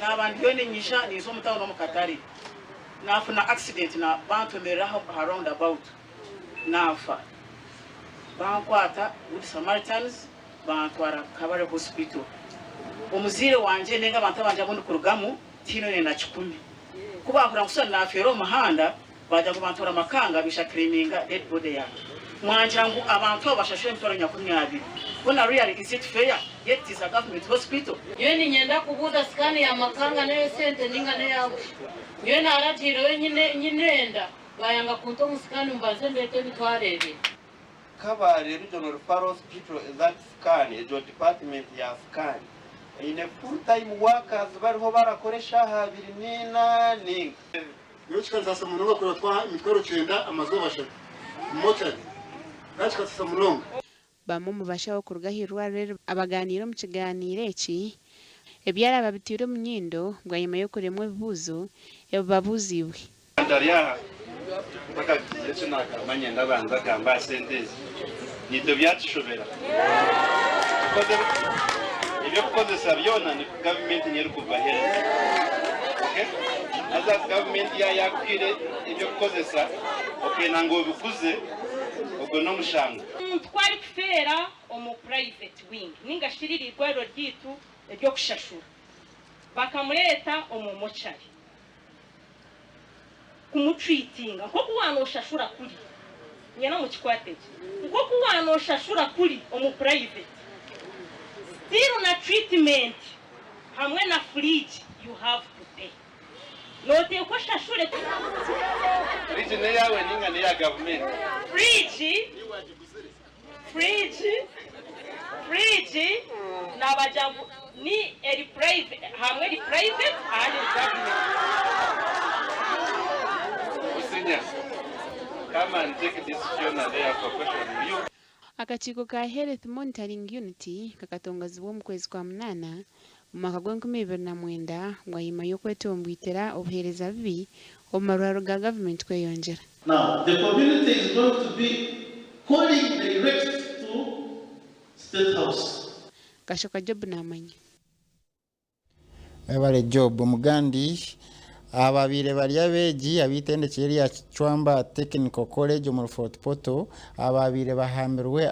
Naaba ndiyo niinyija ninza omu tawuni omu katare, naafuna accident na bantomerera aha round about naafa. Bankwata Good Samaritans bantwara Kabale Hospital. Omuzaire wangye nainga abantu abangye abu ndikurugamu tihaine oine na kikumi. Ku baahurira ngu Susan naafeera omu muhanda, baagira ngu bantwara Makanga baija claiminga dead body yangye. Mwangira ngu abantu abo bashashure emitwaro nyakumyabiri. Hoona really is it fair? Yet it is a government hospital. Nyowe niinyenda kubuuza scan ya Makanga n'ey'esente ninga n'eya busha? Nyowe naaragiireyo nyine nyine enda baayanga kunta omu scan mbanze ndeete emitwaro ebiri. Kabale Regional Referral Hospital that scan egyo department ya scan eine full time workers bariho barakora eshaaha abiri niina ninga. Nyowe kikansaasa munonga kureeba twaha emitwaro kyenda amazooba ashatu omu mochari. Ka kikasaasa munonga. Bamwe omu bashaho kuruga ah'eirwariro eri abagaaniire omu kigaaniiro eki, ebyaraba biteirwe omu nyindo bwanyima y'okuremwa ebibuuzo ebi babuuziibwe. Ntari aha ntakagize eki naagamba nyenda abanze agambe aha sente ezi. Naitwe byatushobera. Eby'okukozesa byona ni gavumenti niyo erikubibaheereza. Okay? Haza gavumenti yaaba yaakuhaire eby'okukozesa okenda ngu obiguze, ogwo n'omushango. Omuntu ku arikufeera omu private wing ninga shi riri eirwariro ryaitu ery'okushashura bakamureeta omu mochari kumutreatinga nk'oku waanoshashura kuri, nyena mukikwate gye, nk'oku waanoshashura kuri omu private still na treatment hamwe na fridge you have to pay. Noteekwa oshashure. Fridge neyawe ninga neya gavumenti? Fridge fridge fridge nabagira ngu ni eri private hamwe eri private ahandi eri government. Businya come and take this Fiona there for question you. Akakiiko ka Health Monitoring Unit kakatongozibwa omu kwezi kwa munaana omu mwaka gw'enkumi 2009 bwanyima y'okwetombwitira obuheereza bubi omu marwariro ga gavumenti kweyongyera. Now the community is going to be calling direct to State House. Kashoka Job naamanya. Webare Job Mugandi. Ababaire bari abeegi ab'eitendekyero erya Kicwamba Technical College omuri Fort Portal ababaire bahambirwe.